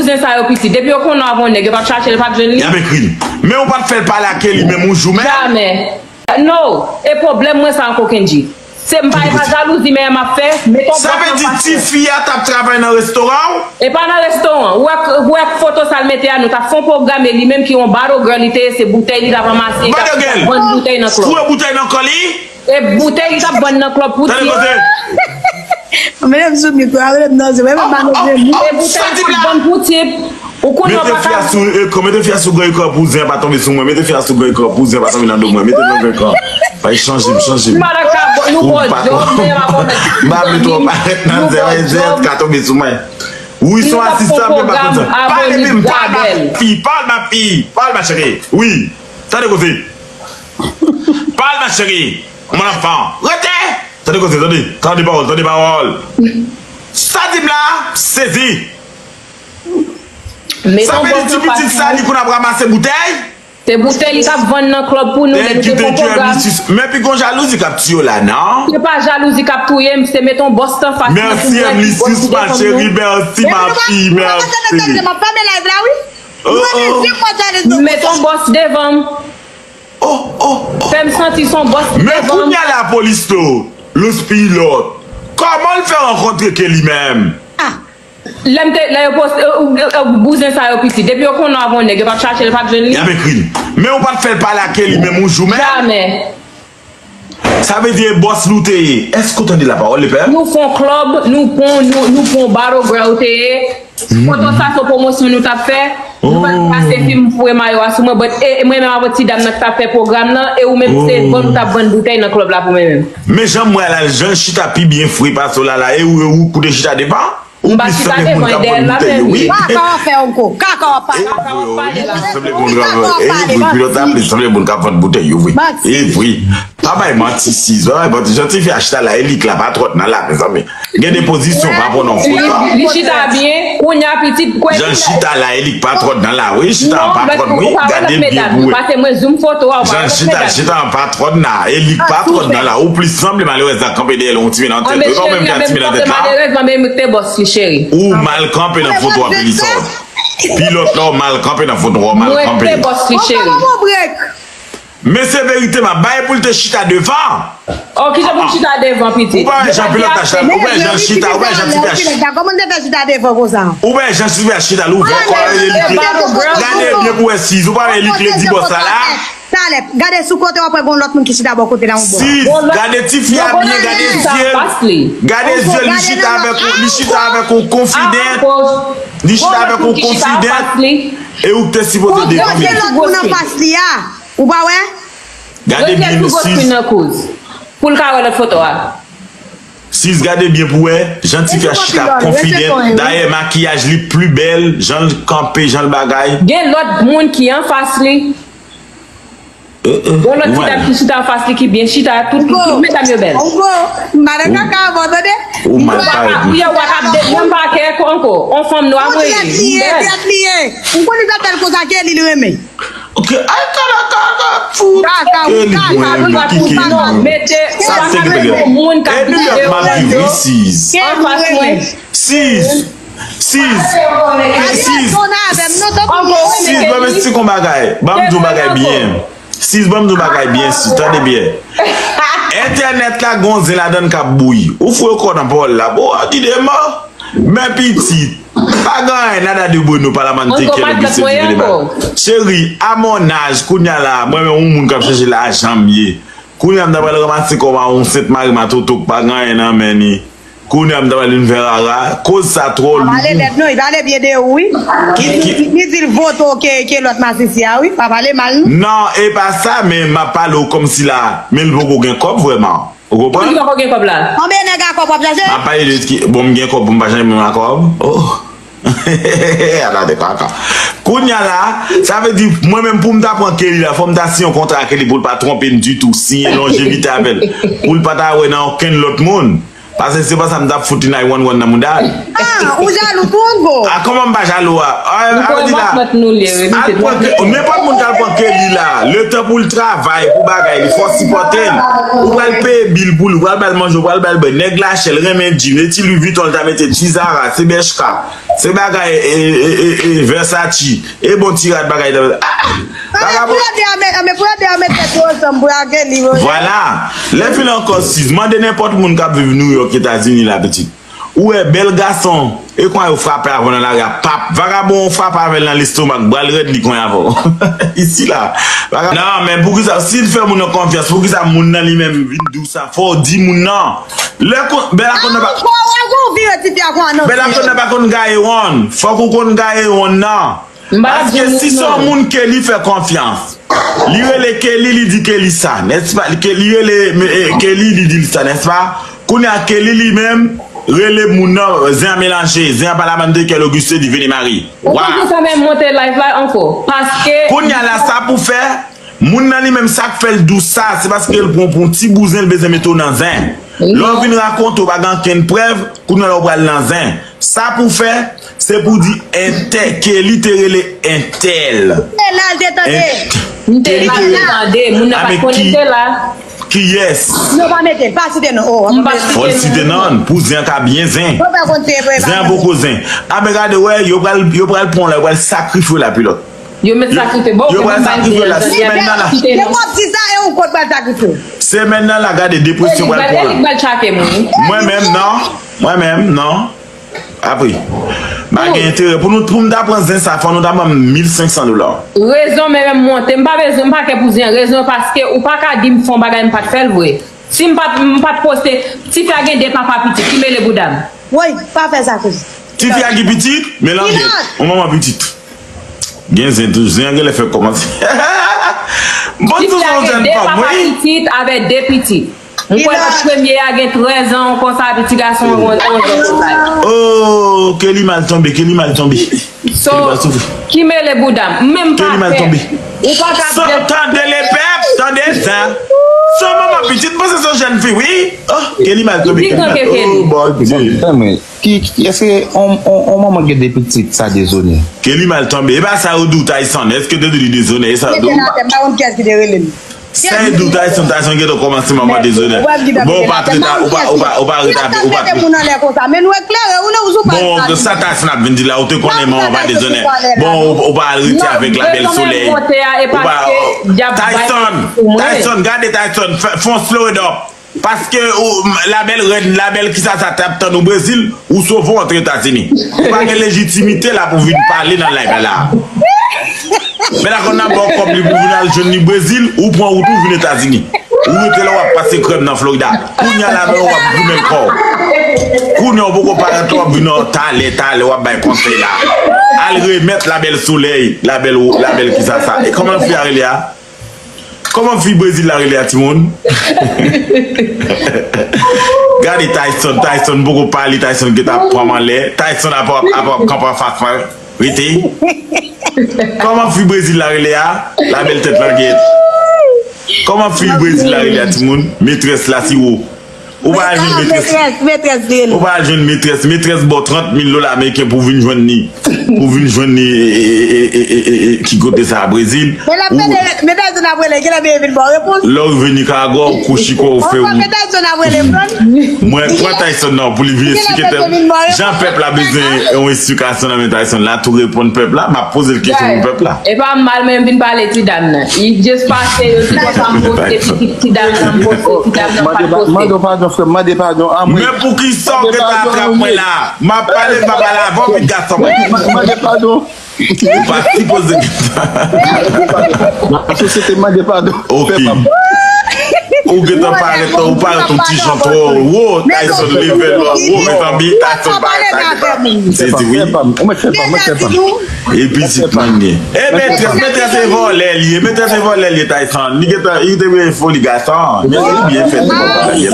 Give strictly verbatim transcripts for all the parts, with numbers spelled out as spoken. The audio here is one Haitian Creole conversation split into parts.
bouzen sa yo piti. Depi yo konnen w avè yon nèg, yo p ap chache l, yo p ap jwenn li. Y ap ekri l. Men ou pa t fè l pale ak Kelly menm yon jou menm? Jamè. No. E pwoblèm mwen sa ankò, Kendji. Se m pa, e pa jalouzi menm m ap fè. Met yon bòs anfas mwen. Sa vle di tifi a t ap travay nan restoran w? E pa nan restoran. Ou wè, ou wè foto sa l mete a, nou t ap fè yon pwogram e li menm ki yon bottle girl li te ye, se boutèy li t ap ranmase, li t ap vann boutèy nan klòb. Foure boutèy nan kò li? E boutèy li t ap vann nan klòb pou tip. Tande koze. Mwen menm sou mikwo a, mwen menm nan zye, mwen menm pa nan zye moun. E boutèy li t ap vann pou tip. Ou konnen w pa ka. Mete fi a sou ekran, mete fi a sou gran ekran pou zen an pa tonbe sou mwen. Mete fi a sou gran ekran pou zen an pa tonbe nan do mwen. Mete l nan gran ekran. Bay chanje m, chanje m. Madan ka, nou bò djòb, men m ap konprann. M pa vle twò parèt nan zen an, zen an ka tonbe sou mwen. Wi, son asistan, men m pa konn sa. Pale, men m pale, ma fi, pale, ma fi, pale, ma chérie. Wi. Tande koze. Pale, ma chérie. Mon enfant. Rete. Tande koze, tande. Tande pawòl, tande pawòl. Sa di m la, sezi. Sa vle di ti pitit sa, li konn ap ranmase boutèy? Se boutèy li t ap vann nan klòb pou nou, men nou te fè pwogram. Men pi gon jalouzi k ap tiye w la, non? Se pa jalouzi k ap touye m, se met yon bòs anfas mwen pou mwen ki bòs ki defann nou. Mèsi, Emily, sis, ma chérie, mèsi, ma fille, mèsi. M ap fèmen live la, wi. Met yon bòs devan m. Oh, oh, oh. Fè m santi se yon bòs devan m. Men kounye a la, polis tou, Lous Pilot, kòman l fè rankontre Kelly menm? Lè m te, lè yo poste, euh, euh, euh, bouzen sa yo piti. Depi yo konnen w avè yon nèg, yo p ap chache l, yo p ap jwenn li. Y ap ekri l. Men ou pa t fè l pale ak Kelly menm yon jou menm? Jamè. Sa vle di e bòs li w te ye. Èske w tande lapawòl, lepè? Nou fè yon klòb, nou pran, nou, nou pran yon bottle girl ou te ye. Foto sa se yon pwomosyon nou t ap fè. Nou pa t pase fim foure mayo a sou mwen, but, e, e mwen menm avèk ti dam nan ki t ap fè pwogram nan, e ou menm se vann ou t ap vann boutèy nan klòb la pou mwen menm. Men jan m wè la, jan l chita pi byen fre pase w la la, e ou, e ou, ou te chita devan? Ou plis sanble moun k ap vann boutèy yo, wi. Kaka w ap fè ankò. Kaka w ap pale. E vre, wi, li plis sanble moun k ap vann, e vre, pilòt la plis sanble moun k ap vann boutèy yo, wi. E vre. Pa bay manti, Sis, pa bay manti. Jan tifi a chita la, e li k la patwòn nan la, mezanmi. Gen de pozisyon, pa pran nan foto. Li, li chita byen, kounye a pitit, kwè. Jan l chita la, e li k patwòn nan la, wi, chita an patwòn, wi. Gade l byen pou wè. Pase mwen zoom foto a, ou pa wè lòt medam. Jan l chita, chita an patwòn nan, e li k patwòn nan la. Ou plis sanble malerèz la kanpe dèyè l, yon ti men nan tèt. Ou pa menm gen ti men nan tèt la. Malerèzman, men m te bòs li, cheri. Ou mal kanpe nan foto a, Pelisòt. Pilòt la, ou mal kanpe nan foto a, ou mal kanpe. Mwen te bòs li, cheri. Men se verite m ap bay pou l te chita devan. Oh, kijan pou l chita devan, pitit? Ou pa wè jan pilòt la chita, ou pa wè jan l chita, ou pa wè jan tifi a chita. Kòman l te fè chita devan konsa? Ou pa wè jan tifi a chita, l ouvè kò l, e li k le. Gade byen pou wè Sis, ou pa wè li k le di bòs la la? Talè, gade sou kote w ap wè gon lòt moun ki chita bò kote la yon bò. Sis, gade tifi a byen, gade zye l. Gade zye l, li chita avèk ou, li chita avèk ou konfident. Li chita avèk ou konfident. E ou k te sipoze defann li. Gade lòt moun anfas li a. Ou pa wè? Gade byen, Sis. Pou l ka wè lòt foto a. Sis, gade byen pou wè jan tifi a chita konfident. Dayè, makiyaj li pli bèl, jan l kanpe, jan l bagay. Gen lòt moun ki anfas li. Gon lòt ti dam ki chita anfas li ki byen chita, tout, tout medam yo bèl. Ou bon, madan kaka, bon, tande. Ou mal parèt, wi. Ou pa ka ap de, menm pa kè ankò. On fanm nwa mwen ye. Li bèl. Ou konnen sa fè l konsa ke li, li renmen. Ok, ay, kaka, kaka, fout. Kaka, wi, kaka, wi, kaka. Sa se ki te gen. E New York m ap viv, wi, Sis. Anfas mwen. Sis. Sis. Sis. Sis, ban m eksplike w yon bagay. Ban m di w yon bagay byen. Sis, ban m di w yon bagay byen, Sis. Tande byen. Entènèt la, gon zen ladan l k ap bouyi. Ou foure kò w nan pawòl la. Bon, a di de mo. Men pitit. Pa gen anyen, nada de bueno, pa la mantequilla, ki se di de mal. Cheri, a mon âge, kounye a la, mwen menm, yon moun k ap chèche lajan m ye. Kounye a, m ta pral ranmase kò m a yon Sent Mari Matoto k pa gen anyen nan men li. Kounye a, m ta pral vin fè rara. Koz sa twò lou. Pa pale bèt non, li pale byen de ou, wi. Li di l voto ke, ke lòt masisi a, wi. Pa pale mal, non. Non, e pa sa, men m ap pale w kòmsi la, men l poko gen kòb vrèman. Ou konprann? Pou ki poko gen kòb la? Konbyen nèg a kòb w ap chache? M ap pale de ki, bon, m gen kòb pou m pa chanje moun a kòb? Oh. Ala de kaka. Kounye a la, sa vle di, mwen menm pou m ta pran Kelly la, fò m ta siyen yon kontra ak Kelly pou l pa twonpe m ditou, siyen lonjevite avè l. Pou l pa ta wè nan okenn lòt moun. Paske se pa sa m t ap fout nine one one nan mouda l. Ah, ou jalou tou, Ongo? Ah, kòman m pa jalou a? Ah, nou a di la, al pran ke, nenpòt moun k al pran Kelly la, letan pou l travay, pou bagay, li fò sipòte l. Ou pral peye bil pou li, ou pral ba l manje, ou pral ba l bwè. Nèg Lachè, l renmen jean, e ti Louis Vuitton, l ta mete ti Zara, se Bershka, se bagay, e, e, e, e, Versace, e bon ti rad bagay. Ah, ah, vagabon. Pou yo de a met, men pou yo de a met tèt yo ansanm pou lage li, wi. Vwala. Lè fin ankò, sis, mande nenpòt moun k ap viv New York, Etazini la, pitit. Ou wè, bèl gason, e kwen yo frape avè w nan lari a, pap, vagabon, ou frape avè l nan lestomak, bra l rèd, li konyen avè w. Isi la. Vagabon. Non, men poukisa, si l fè moun nan konfyans, poukisa moun nan li menm vin di w sa? Fò w di moun nan. Lè kon, bèl akòn nan pa, bèl akòn nan pa konn gaye wonn. Fòk ou konn gaye wonn nan. Paske si se yon moun Kelly fè konfyans, li rele Kelly, li di Kelly sa, nèspa? Li, Ke-, li rele, eh, Kelly, li di l sa, nèspa? Kounye a, Kelly li menm, rele moun nan, zen an melanje, zen an pa la bande kè Auguste di vini mari. Ou konn sa menm monte live la ankò? Paske kounye a la, sa pou fè, moun nan li menm, sa k fè l di w sa, se paske l pran pou yon ti bouzen, l bezwen mete w nan zen. Lè w vin rakonte, w pa gen ankenn prèv, kounye a la, w pral nan zen. Sa pou fè, se pou di entè-, Kelly te rele entèl. Te la, l te tande. M te la, m te tande. Moun nan pa t konnen l te la. Kiyès? Non, pa mete l, pa site non. Oh, m pa site non. Fò l site non, pou zen an ka byen zen. Zen an poko zen. A, men gade, wè, yo pral, yo pral pran w la, yo pral sakrifye w la, pilòt. Yo met sakrifye, bon, yo pral sakrifye w la, semèn nan la. Depi w ap di sa, e ou kot pral sakrifye w. Semèn nan la, gade, depresyon pral pran. Mwen menm, non. Mwen menm, non. Apre, pa gen enterè. Pou nou, pou m ta pran zen sa, fò nou ta ban m mil senk san dola. Rezon, men menm monte, m pa bezwen, m pa kè pou zen. Rezon, paske ou pa ka di m fè yon bagay, m pa t fè l vre. Si m pa t, m pa t poste, tifi a gen de papa pitit, ki mele bouda m. Woy, pa fè sa, kouz. Tifi a gen pitit, men langèt. Yon manman pitit. Gen zen tou, zen an genlè fèk kòmanse. M panse se yon jèn fanm, wi. Tifi a gen de papa pitit avèk de pitit. M kwè lòt premye a gen trèz an, konsa, epi ti gason an gen onz an konsa. Oh, Kelly mal tonbe, Kelly mal tonbe. So, ki mele bouda m? M menm pa pè. Ou pa ka pè. Tande lepèp, tande sa. Se yon manman pitit, m panse se yon jèn fi, wi. Oh, Kelly mal tonbe, Kelly mal tonbe. Oh, Bondye. Ki, ki, èske on, on, on manman gen de pitit, sa dezonè? Kelly mal tonbe. E pa sa yo di w, Tyson. Èske te di li dezonè? E sa yo di w? Mete nan tèt, m pa konn kiyès ki te rele m. Sa yo di w, Tyson, Tyson gentan kòmanse manman dezonè. Bon, ou pa trete, ou pa, ou pa, ou pa rete avè, ou pa trete moun anlè konsa. Men nou eklere, ou non, ou sou paj la. Bon, sa Tyson ap vin di la, ou te konnen manman pa dezonè. Bon, ou, ou pa al rete avèk la bèl solèy. Ou pa, Tyson, Tyson, gade Tyson, fè, fè on slow it up. Paske ou, labèl rèd, labèl kisa sa t ap tann ou Brezil, ou sove w antre Etazini. Ou pa gen lejitimite la pou vin pale nan live la. Men la konn ap ba w kòb li pou vin al jwenn li Brezil, ou pran wout ou vin Etazini. Ou rete la w ap pase krèm nan Florida. Kounye a la menm w ap goumen kò w. Kounye a w poko parèt w ap vin talè, talè w ap bay konsèy la. Al remèt labèl solèy, labèl, labèl kisa sa. E kòman fi a rele a? Kòman fi Brezil la rele a timoun? Gade Tyson, Tyson poko pale, Tyson gentan ap pran m anlè. Tyson ap, ap, ap, ap kanpe anfas mwen. Rete. Kòman fi Brezil la rele a? Labèl tèt langèt. Kòman fi Brezil la rele a timoun? Metrès la siwo. Ou pa al jwenn metrès. Metrès, metrès li rele. Ou pa al jwenn metrès. Metrès ba w trant mil dola ameriken pou vin jwenn li. Pou vin jwenn li, e, e, ki kote sa, Brezil. Men l ap mete, men Tyson ap rele, genlè men vin ba w repons. Lè w rive Nikaragwa, ou kouchi kò, ou fè ou. Mwen, pran Tyson nan, pou li vin eksplike tèm. Jan pèp la bezwen yon esplikasyon nan men Tyson la, tou reponn pèp la, m ap poze l kesyon pou pèp la. E pa mal, men m vin pale ti dam nan. Li just pase, yo di konsa m poste pitit ti dam nan, m poste ti dam nan, pa t poste. Mande padon, frè m, mande padon. Men poukisa w gentan atrap mwen la? M ap pale, m ap pale avè w, pitit gason mwen. Mande padon. Ou pa sipoze gentan. Lasosyete mande padon. Ok. Ou gentan parèt, ou parèt yon ti jan twò wo. Tyson level wo, mezanmi, Tyson parèt la gentan. Se di wi. Ou mèt fè pa, ou mèt fè pa. E pitit mannyen. E metrès, metrès e vòlè li ye. Metrès e vòlè li ye, Tyson. Li gentan, li te vle foli gason. Men li byen fèt.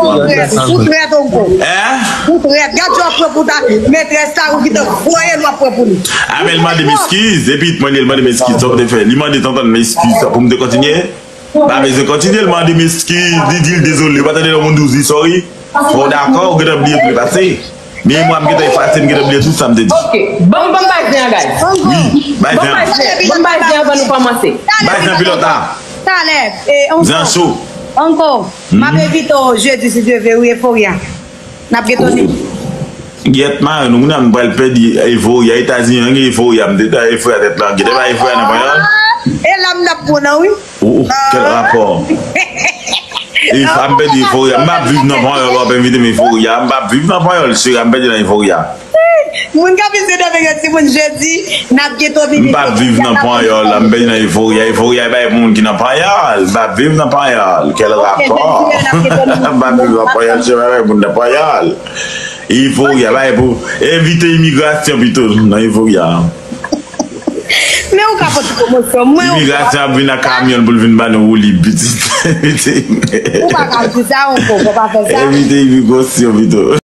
Ou trèt, ou trèt, Ongo. Hein? Ou trèt. Gad jan w ap pran pou ta metrès la, ou gentan voye l w ap pran pou li. A, men l mande m eskiz. Epi mwen, li mande m eskiz. Sa w te fè? Li mande tantan m eskiz sa pou m te kontinye? Pa bezwen kontinye, l mande m eskiz. Li di l dezole. Ou pa tande lè moun di w di sorry? Fò w dakò, ou gentan bliye tou pase. Men mwen, m gentan efase, m gentan bliye tout sa m te di. Ok, ban m, ban m bay zen an, guys. Wi, bay zen an. Ban m bay zen an avan nou kòmanse. Bay zen an pilòta. Talè, e, Zen an cho. Onko, m ap envite w jedi, si Dye vle, wi, Euphoria. N ap gen Tony. Gyèt, mare nou, kounye a m pral pèdi Euphoria, Etazini an gen Euphoria, m te ta Euphoria tèt la, gete pa Euphoria nan panyòl. E la m t ap pran nan, wi. Oh, oh, kèl rapò? E sa m pèdi Euphoria, m p ap viv nan panyòl, w ap envite m Euphoria, m p ap viv nan panyòl, cheri, m pèdi nan Euphoria. Moun k ap ese dòmi gen timoun jedi, n ap gen Tony. M p ap viv nan panyòl, m pèdi nan Euphoria, Euphoria e bay pou moun ki nan panyòl, m p ap viv nan panyòl, kèl rapò? M p ap viv nan panyòl, cheri, e bay pou moun nan panyòl. Euphoria, bay pou, envite imigrasyon pito nan Euphoria. Men ou ka pote pwomosyon mwen. Imigrasyon ap vin ak kamyon pou l vin ba nou woulib pitit. Ou pa ka di sa, Onko, fò pa fè sa. Envite imigrasyon pito.